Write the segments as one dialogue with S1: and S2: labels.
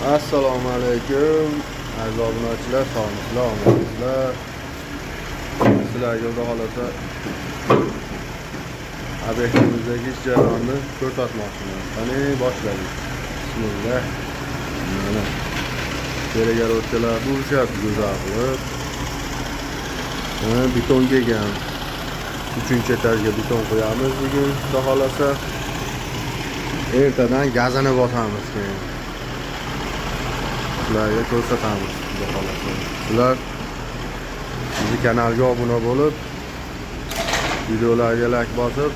S1: Assalomu alaykum aziz obunachilar, sog'misizlar, omadlisizlar. Sizlarga xudo xohlasa obyektimizdagi ish jarayonini ko'rsatmoqchiman. Qani, boshladik. Bismillah. Mana перегородка larni urishyapti go'zal qilib. Mana beton kelgan. Uchinchi etajga beton qo'yamiz bugun, xudo xohlasa. Ertadan gazini bosamiz keyin. Sizlarga ko'rsatamiz, xudo xohlasa. Sizlar bizni kanalga obuna bo'lib, videolarga like bosib,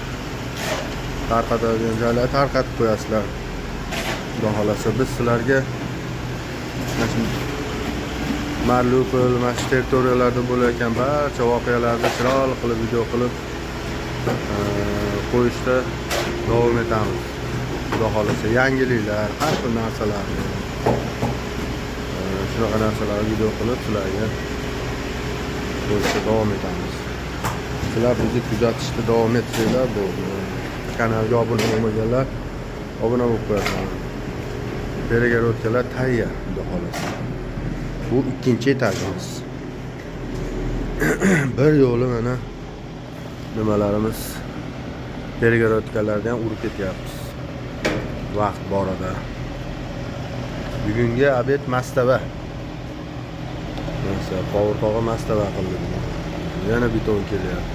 S1: tarqatadigan joylarga tarqatib qo'yasizlar. Xudo xohlasa biz sizlarga mana shu Mariupol, mana shu territoriyalarda bo'layotgan barcha voqealarni chiroyli qilib video qilib qo'yishda davom etamiz. Xudo xohlasa yangiliklar, har xil narsalarni, shunaqa narsalarni video qilib sizlarga qo'yishda davom etamiz. Sizlar bizni kuzatishda davom etsanglar bo'ldi. Kanalga obuna bo'lmaganlar obuna bo'lib qo'yasizlar. Перегородка lar tayyor, xudo xohlasa. Bu ikkinchi etajimiz. Bir yo'li mana nimalarimiz, перегородка larni ham urib ketyapmiz. Vaqt borida. Bugungi обед mastava. Narsa, повар tog'a mastava qildi bugun. Yana beton kelyapti.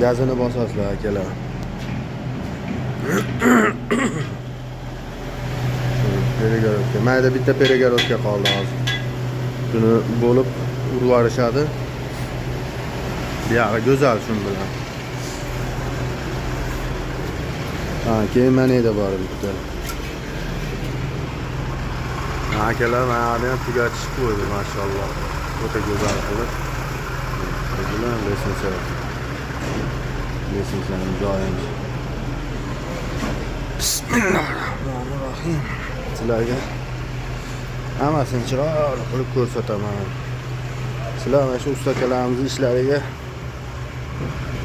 S1: Gazini bosasizlar, akalar. Перегородка. Mayda bitta перегородка qoldi hozir. Shuni bo'lib urib yuborishadi. Buyog'i go'zal shun bilan. Ha, keyin mana yerda bor bitta. Ha, akalar, mana ham tugatishib qo'ydi, mashalloh. O'ta go'zal qilib. Bilan лестница. Лестница ning joyini. Bismillahirrohmanirrohim. Sizlarga hammasini chiroyli qilib ko'rsataman. Sizlar mana shu usta akalarimizni ishlariga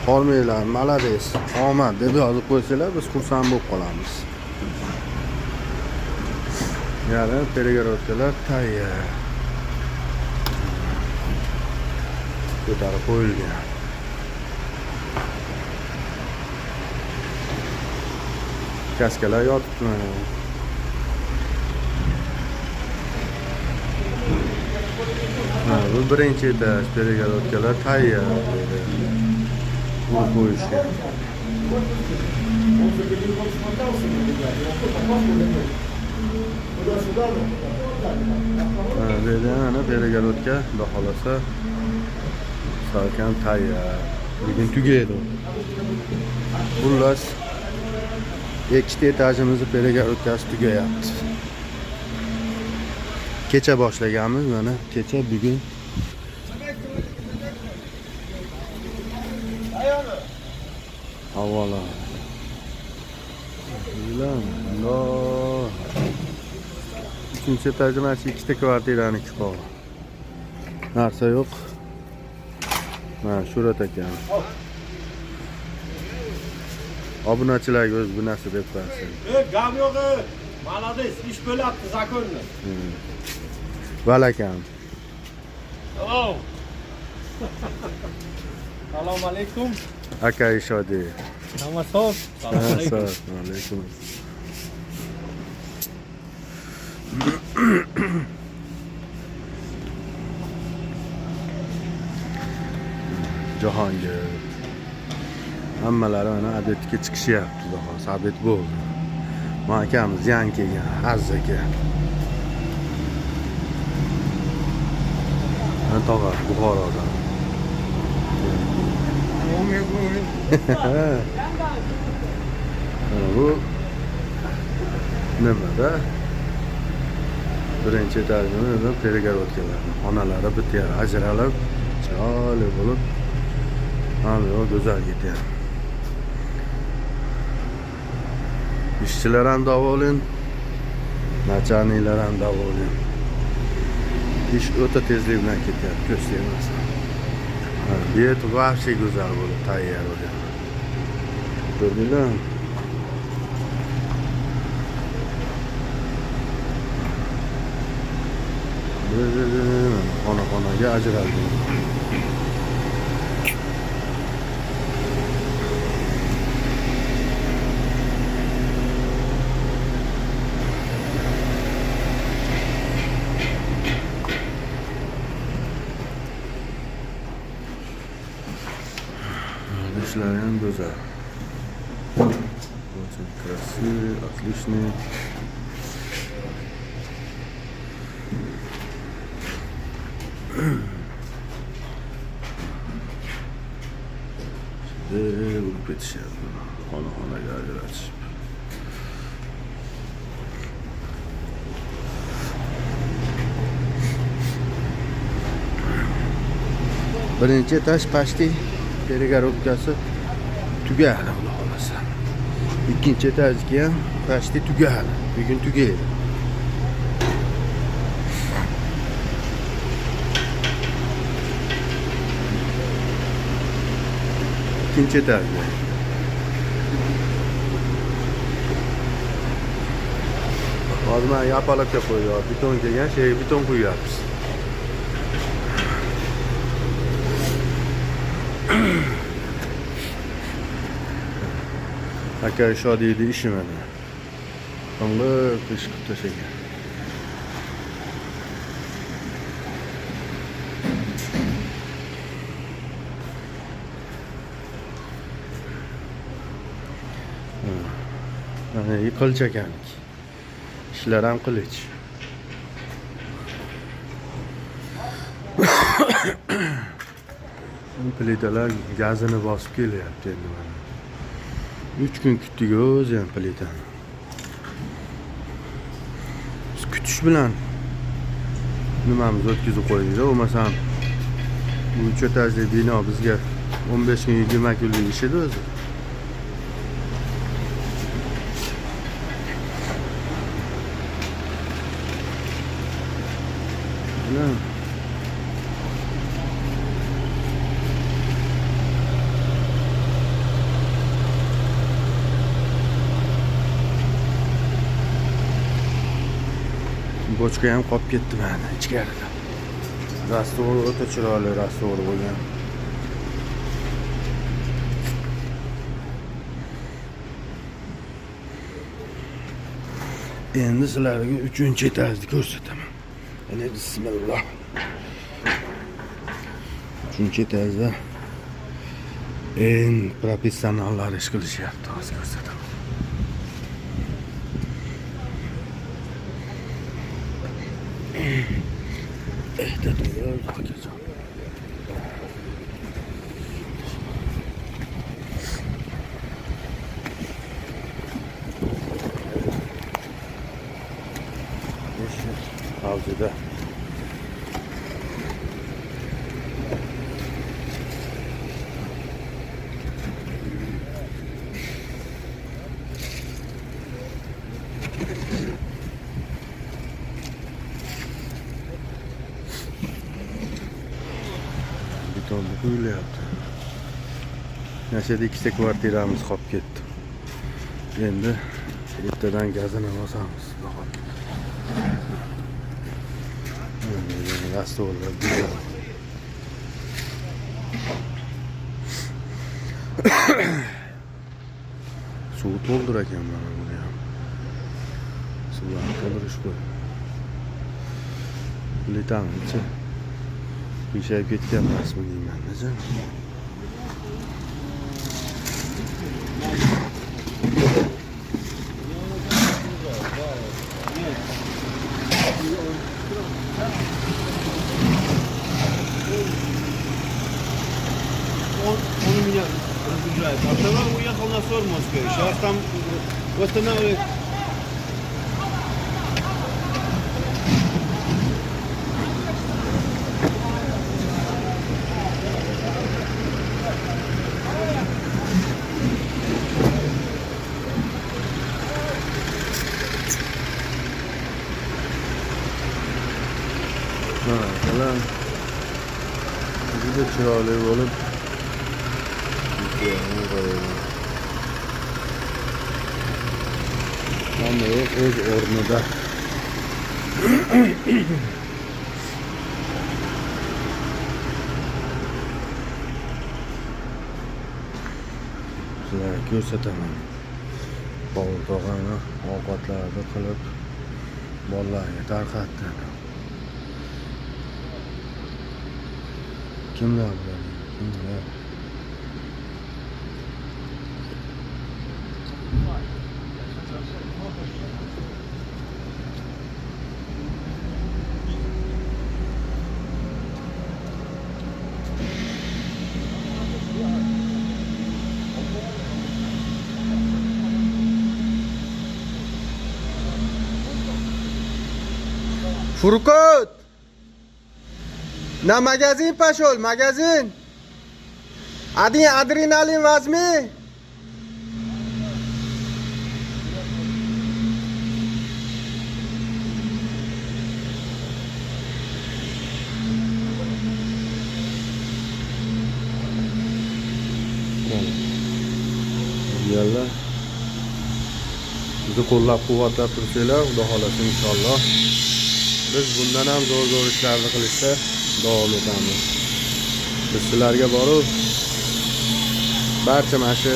S1: qolmanglar, молодец, omad deb yozib qo'ysanglar, biz xursand bo'lib qolamiz. Yana перегородка lar tayyor. Ko'tarib qo'yilgan. Kaskalar yotibdi mana. Ha, bu birinchi etaj, перегородка lar tayyor dedi. Urib qo'yishgan.
S2: Он за он смотался на меня, и он попал туда-сюда,
S1: Ha, bu yerda mana перегородка, xudo xohlasa salkam tayyor. Bugun tugaydi. Xullas, ikkita etajimizni перегородка si tugayapti. Kecha boshlaganmiz, mana kecha, bugun. Avvalo. Bilan, uchinchi etajda mana shu ikkita kvartiraniki qoldi. Narsa yo'q. Mana Shuhrat akam. Obunachilarga o'zi bu narsa deb qo'yasin.
S3: Gap yo'q. Молодец, ish bo'lyapti, законно.
S1: Val akam.
S3: Hello. Assalomu alaykum.
S1: Aka Ishodi.
S3: Namaste. Assalomu alaykum.
S1: Assalomu alaykum. Jahongir. Hammalari mana обед ga chiqishyapti, xudo xohlasa. Обед bo'ldi. Mana akamiz yangi kelgan, Aziz aka. Mana tog'a Buxorodan. Mana bu nimada? Birinchi etajni перегородка lar, xonalari bitta yer ajralib, chiroyli bo'lib, hamma yoq go'zal ketyapti. Ishchilar ham доволен, начальник lar ham доволен. Ish o'ta tezlik bilan ketyapti, ko'z tegmasin. Bu yer вообще go'zal bo'lib tayyor bo'lgan. Ko'rdinglarmi? Xonaga ajralgan. Ishlari ham go'zal. Очень красивый, отличный. Deb urib ketishyapti. Xona xonaga ajratishib. Birinchi etaj почти перегородка si tugadi, xudo xohlasa. Ikkinchi etajga ham почти tugadi. Bugun tugaydi. Ikkinchi etajga. Hozir mana yapalakka qo'yyapti. Beton kelgan, shu yerga beton quyapmiz. Aka Shodiyni ishi mana. Qanday ish qilib tashlagan. Mana qilich ekanlik. Ishlar ham qilich. Plitalar gazini bosib kelyapti endi mana. 3 kun kutdik o'zi ham plitani. Biz kutish bilan nimamiz o'tkazib qo'ydik-da, bo'lmasam bu 3 etajli bino bizga 15 kun 20 kunlik ish edi o'zi. Mana bochka ham qolib ketdi mana ichkarida. Rastvor o'ta chiroyli rastvor bo'lgan. Endi sizlarga 3-etajni ko'rsataman. Ana bismillah. 3-etajda eng professionallar ish qilishyapti, hozir ko'rsataman. Ehtiyot bo'ling, akajon. Ish avjida. Betonni quyilyapti. Mana shu yerda ikkita kvartiramiz qolib ketdi. Endi ertadan gazini bosamiz. Rastorlar güzel. Suv to'ldir ekan mana buni ham. Suvlarni to'ldirish qo'y. Plitani ichi qiyshayib ketgan emasmi deyman, jon.
S4: Он меня разгружает. А второй уехал на Сормовское. Сейчас там восстанавливает.
S1: Mana akalar, juda chiroyli bo'lib hamma yo'q o'z o'rnida. Ko'rsataman. Bobur tog'ani ovqatlarni qilib bolalarga tarqatdi. Kimlar bular? Kimlar? Furqat! На магазин пошел, магазин. Один адреналин возьми. Yalla. Bizni qo'llab-quvvatlab tursanglar, Xudo xolasa inshaalloh biz bundan ham zo'r-zo'r ishlarni qilishda davom etamiz. Biz sizlarga borib barcha mana shu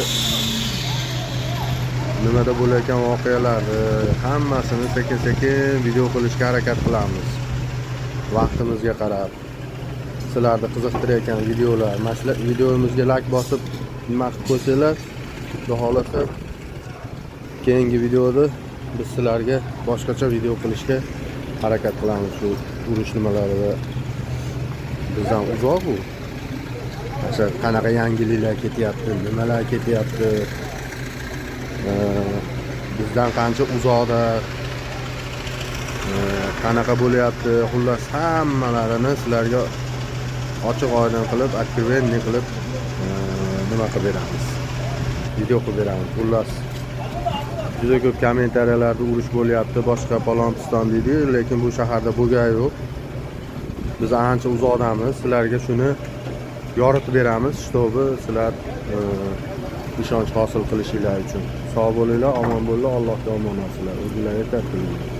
S1: nimada bo'layotgan voqealarni hammasini sekin-sekin video qilishga harakat qilamiz. Vaqtimizga qarab sizlarni qiziqtirayotgan videolar, mana shular videomizga like bosib nima qilib qo'ysanglar, Xudo xolasa keyingi videoda biz sizlarga boshqacha video qilishga harakat qilamiz. Shu urush nimalarida bizdan uzoq u. Masalan, qanaqa yangiliklar ketyapti, nimalar ketyapti, bizdan qancha uzoqda, qanaqa bo'lyapti, xullas hammalarini sizlarga ochiq oydin qilib, откровенный qilib nima qilib beramiz. Video qilib beramiz. Xullas juda ko'p kommentariyalarda urush bo'lyapti, boshqa palon piston deydi, lekin bu shaharda bo'lgani yo'q. Biz ancha uzoqdamiz, sizlarga shuni yoritib beramiz, shtobi sizlar ishonch hosil qilishinglar uchun. Sog' bo'linglar, omon bo'linglar, Allohga omonatsizlar. O'zinglarga ehtiyot qilinglar.